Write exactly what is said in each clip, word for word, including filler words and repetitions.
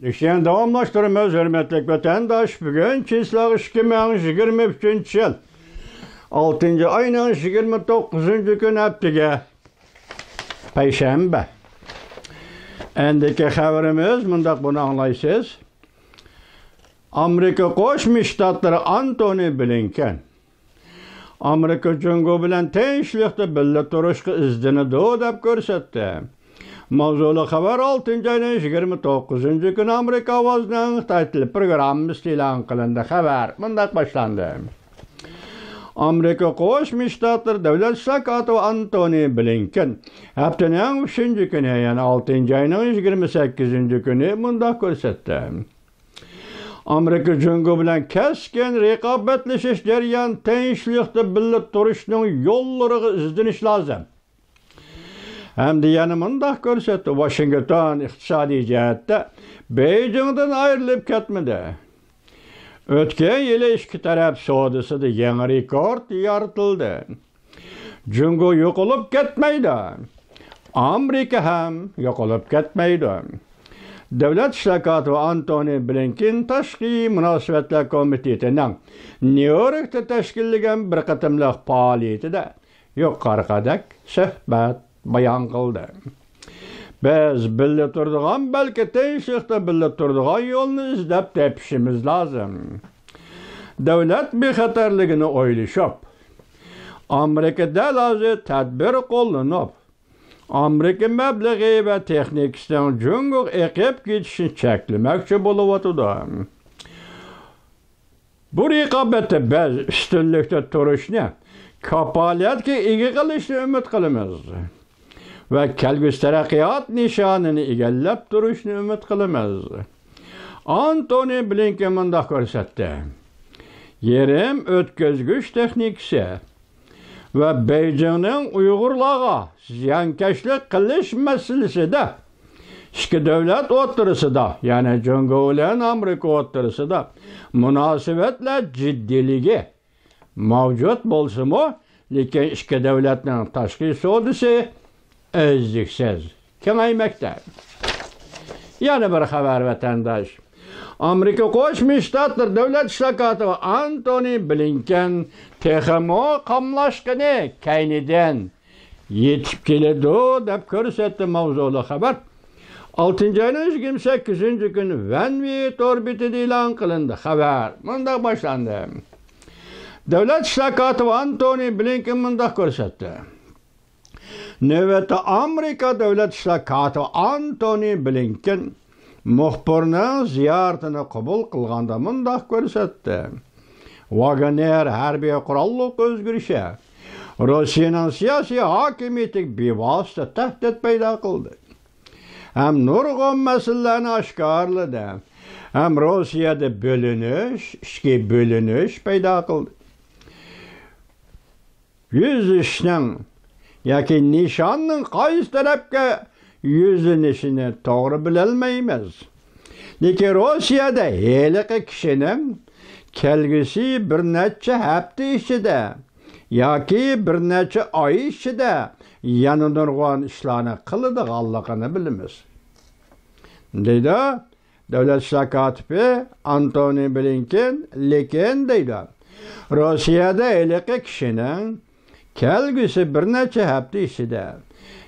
ئىشنى داۋاملاشتۇرىمىز، ھۆرمەتلىك ۋەتەنداش. بۈگۈن چىسلاغ ئىككى مىڭ يىگىرمە ئۈچىنچى يىل، ئالتىنچى ئاينىڭ يىگىرمە توققۇزىنچى كۈنى، ھەپتىگە پەيشەنبە. ئەندىكى خەۋىرىمىز مۇنداق، بۇنى ئاڭلايسىز. ئامېرىكا قوشما شتاتلىرى ئانتونى بلىنكېن ئامېرىكا جۇڭگو بىلەن تىنچلىقتا بىللە تۇرۇشقا ئىزدىنىدۇ، دەپ كۆرسەتتى. ماۋزۇلۇق خەۋەر ئالتىنچى ئاينىڭ يىگىرمە توققۇزىنچى كۈنى ئامېرىكا ئاۋازىنىڭ خىتاي تىلى پروگراممىسىدا ئېلان قىلىندى. خەۋەر مۇنداق باشلاندى. ئامېرىكا قوشما شتاتلىرى دۆلەت ئىشلار كاتىپى ئانتونى بلىنكېن ھەپتىنىڭ ئۈچىنچى كۈنى، يەنى ئالتىنچى ئاينىڭ يىگىرمە سەككىزىنچى كۈنى مۇنداق كۆرسەتتى. ئامېرىكا جۇڭگو بىلەن كەسكىن رىقابەتلىشىش جەريانى تىنچلىقتا بىللە تۇرۇشنىڭ يوللىرىغا ئىزدىنىش لازىم. ھەمدە يەنە مۇنداق كۆرسەتتى، ۋاشىنگتون ئىقتىسادىي جەھەتتە بېيجىڭدىن ئايرىلىپ كەتمىدى. ئۆتكەن يىلى ئىككى تەرەپ سودىسىدا يېڭى رېكورت يارىتىلدى. جۇڭگو يوقىلىپ كەتمەيدۇ. ئامېرىكا ھەم يوقىلىپ كەتمەيدۇ. دۆلەت ئىشلار كاتىپى ئانتونى بلىنكېن تاشقى مۇناسىۋەتلەر كومىتېتىنىڭ نيۇ يوركتا تەشكىللىگەن بىر قېتىملىق پائالىيىتىدە يۇقىرىقىدەك سۆھبەت بايان قىلدى. بىز بىللە تۇرىدىغان، بەلكى تىنچلىقتا بىللە تۇرىدىغان يولنى ئىزدەپ تېپىشىمىز لازىم. دۆلەت بىخەتەرلىكىنى ئويلىشىپ، ئامېرىكا دەل ھازىر تەدبىر قوللىنىپ، ئامېرىكا مەبلىغى ۋە تېخنىكىسىنىڭ جۇڭگوغا ئېقىپ كېتىشىنى چەكلىمەكچى بولۇۋاتىدۇ. بۇ رىقابەتتە بىز ئۈستۈنلۈكتە تۇرۇشنى، كاپالەتكە ئىگە قىلىشنى ئۈمىد قىلىمىز ۋە كەلگۈسى تەرەققىيات نىشانىنى ئىگىلەپ تۇرۇشنى ئۈمىد قىلىمىز. ئانتونى بلىنكېن مۇنداق كۆرسەتتى، يېرىم ئۆتكۈزگۈچ تېخنىكىسى ۋە بېيجىڭنىڭ ئۇيغۇرلارغا زىيانكەشلىك قىلىش مەسىلىسىدە ئىككى دۆلەت ئوتتۇرىسىدا، يەنى جۇڭگو بىلەن ئامېرىكا ئوتتۇرىسىدا مۇناسىۋەتلەر جىددىيلىكى مەۋجۇت بولسىمۇ، لېكىن ئىككى دۆلەتنىڭ تاشقى سودىسى ئۈزلۈكسىز كېڭەيمەكتە. يەنە بىر خەۋەر، ۋەتەنداش. ئامېرىكا قوشما شتاتلىرى دۆلەت ئىشلار كاتىپى ئانتونى بلىنكېن تېخىمۇ قاملاشقىنى كەينىدىن يېتىپ كېلىدۇ، دەپ كۆرسەتتى ماۋزۇلۇق خەۋەر. ئالتىنچى ئاينىڭ يىگىرمە سەككىزىنچى كۈنى ۋەنۋى تور بېتىدە ئېلان قىلىندى. خەۋەر مۇنداق باشلاندى. دۆلەت ئىشلار كاتىپى ئانتونى بلىنكېن مۇنداق كۆرسەتتى. نۆۋەتتە ئامېرىكا دۆلەت ئىشلار كاتىپى ئانتونى بلىنكېن مۇخبىرنىڭ زىيارىتىنى قوبۇل قىلغاندا مۇنداق كۆرسەتتى. ۋاگنېر ھەربىي قوراللىق ئۆزگىرىشى روسىيەنىڭ سىياسىي ھاكىمىيىتىگە بىۋاسىتە تەھدىت پەيدا قىلدى ھەم نۇرغۇن مەسىلىلەرنى ئاشكارىلىدى ھەم روسىيەدە بۆلۈنۈش، ئىچكى بۆلۈنۈش پەيدا قىلدى. يۈزلىشىشنىڭ ياكى نىشاننىڭ قايسى تەرەپكە يۈزلىنىشىنى توغرا بىلەلمەيمىز. لېكىن روسىيەدە ھېلىقى كىشىنىڭ كەلگۈسى بىر نەچچە ھەپتە ئىچىدە ياكى بىر نەچچە ئاي ئىچىدە يەنە نۇرغۇن ئىشلارنى قىلىدىغانلىقىنى بىلىمىز، دەيدۇ دۆلەت ئىشلار كاتىپى ئانتونى بلىنكېن. لېكىن، دەيدۇ، روسىيەدە ھېلىقى كىشىنىڭ كەلگۈسى بىر نەچچە ھەپتە ئىچىدە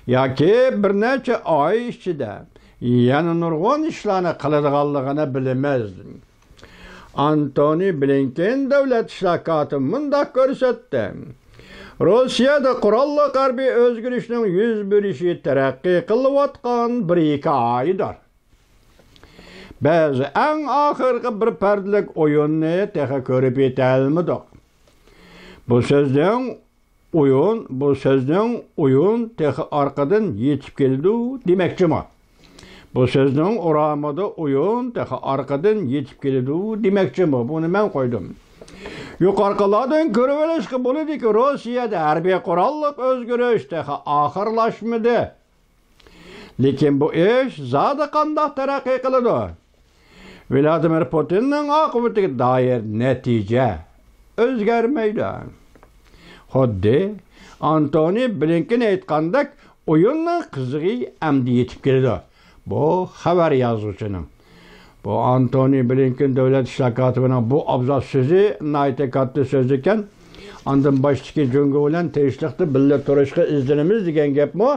ياكى بىر نەچچە ئاي ئىچىدە يەنە نۇرغۇن ئىشلارنى قىلىدىغانلىقىنى بىلىمىز. ئانتونى بلىنكېن دۆلەت ئىشلار كاتىپى مۇنداق كۆرسەتتى. روسىيەدە قوراللىق ھەربىي ئۆزگىرىشنىڭ يۈز بېرىشى تەرەققىي قىلىۋاتقان بىر ھېكايىدۇر. بىز ئەڭ ئاخىرقى بىر پەردىلىك ئويۇننى تېخى كۆرۈپ يېتەلمىدۇق. بۇ سۆزنىڭ ئويۇن، بۇ سۆزنىڭ ئويۇن تېخى ئارقىدىن يېتىپ كېلىدۇ دېمەكچىمۇ؟ بۇ سۆزنىڭ ئورامىدا ئويۇن تېخى ئارقىدىن يېتىپ كېلىدۇ دېمەكچىمۇ؟ بۇنى مەن قويدۇم. يۇقىرىقىلاردىن كۆرۈۋېلىشقا بولىدۇكى، روسىيەدە ھەربىي قوراللىق ئۆزگىرىش تېخى ئاخىرلاشمىدى. لېكىن بۇ ئىش زادى قانداق تەرەققىي قىلىدۇ؟ ۋلادىمىر پۇتىننىڭ ئاقىۋىتىگە دائىر نەتىجە ئۆزگەرمەيدۇ. خۇددى ئانتونى بلىنكېن ئېيتقاندەك، ئويۇننىڭ قىزىقى ئەمدى يېتىپ كېلىدۇ. بۇ خەۋەر يازغۇچىنىڭ بۇ ئانتونى بلىنكېن دۆلەت ئىشلار كاتىپىنىڭ بۇ ئابزاس سۆزى ناھايىتى كاتتا سۆز ئىكەن. ئاندىن باشتىكى جۇڭگو بىلەن تىنچلىقتا بىللە تۇرۇشقا ئىزدىنىمىز دېگەن گەپمۇ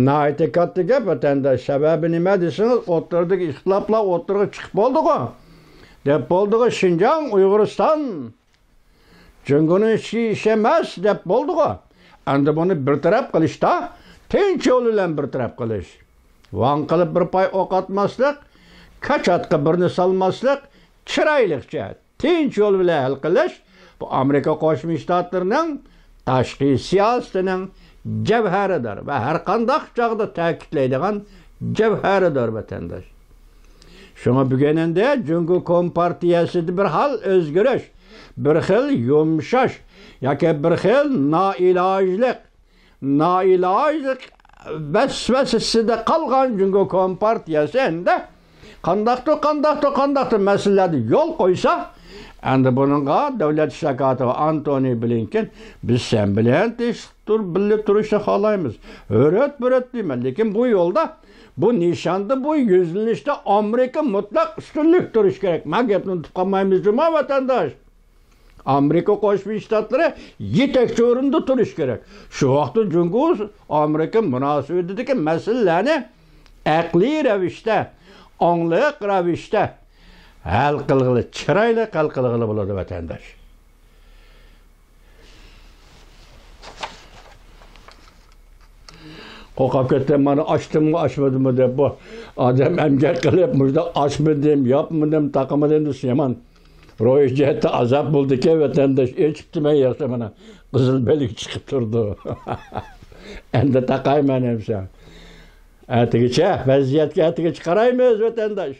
ناھايىتى كاتتا گەپ، ۋەتەنداش. سەۋەبى نېمە دېسىڭىز، ئوتتۇرىدىكى ئىختىلاپلار ئوتتۇرىغا چىقىپ بولدىغۇ. دەپ بولدىغۇ، شىنجاڭ، ئۇيغۇرىستان جۇڭگونىڭ ئىچى ئىش ئەمەس دەپ بولدىغۇ. ئەمدى بۇنى بىر تەرەپ قىلىشتا، تىنچ يول بىلەن بىر تەرەپ قىلىش. ۋاڭ قىلىپ بىر پاي ئوق ئاتماسلىق، كاچاتقا بىرنى سالماسلىق، چىرايلىقچە، تىنچ يول بىلەن ھەل قىلىش، بۇ ئامېرىكا قوشما شتاتلىرىنىڭ تاشقى سىياسىتىنىڭ جەۋھىرىدۇر ۋە ھەر قانداق چاغدا تەكىتلەيدىغان جەۋھىرىدۇر، ۋەتەنداش. شۇڭا بۈگۈن ئەمدى جۇڭگو كومپارتىيەسىدە بىر خىل ئۆزگىرىش، بىر خىل يۇمشاش ياكى بىر خىل نائىلاجلىق، نائىلاجلىق ۋەسۋەسىسىدە قالغان جۇڭگو كومپارتىيەسى ئەمدى قانداقتۇر، قانداقتۇر، قانداقتۇر مەسىلىلەردە يول قويسا، ئەمدى بۇنىڭغا دۆلەت ئىشلار كاتىپى ئانتونى بلىنكېن، «بىز سەن بىلەن تىنچلىق تۇر-، بىللە تۇرۇشنى خالايمىز، ھۆرەت-پۆرەت» دەيمەن، لېكىن بۇ يولدا، بۇ نىشاندا، بۇ يۈزلىنىشتە ئامېرىكا مۇتلەق ئۈستۈنلۈك تۇرۇشى كېرەك. مەن گەپنى ئۇنتۇپ قالمايمىز جۇما، ۋەتەنداش. ئامېرىكا قوشما شتاتلىرى يېتەكچى ئورۇندا تۇرۇشى كېرەك. شۇ ۋاقىتتا جۇڭگو ئامېرىكا مۇناسىۋىتىدىكى مەسىلىلەرنى ئەقلىي رەۋىشتە، ئاڭلىق رەۋىشتە ھەل قىلغىلى، چىرايلىق ھەل قىلغىلى بولىدۇ، ۋەتەنداش. قورقۇپ كەتتىم، مانا ئاچتىممۇ، ئاچمىدىممۇ دەپ، بۇ ئادەم ئەمگەك قىلىپ، مۇشۇنداق ئاچمىدىم، ياپمىدىم، تاقىمىدىم دېسە يامان. روھىي جەھەتتە ئازاب بولىدىكەن، ۋەتەنداش. ئېچىپتىمەن ياخشى، مانا قىزىل بەلگە چىقىپ تۇرىدۇ. ئەمدى تاقايمەن ئەمسە. ئەتىگىچە، ۋەزىيەتكە ئەتىگىچە قارايمىز، ۋەتەنداش.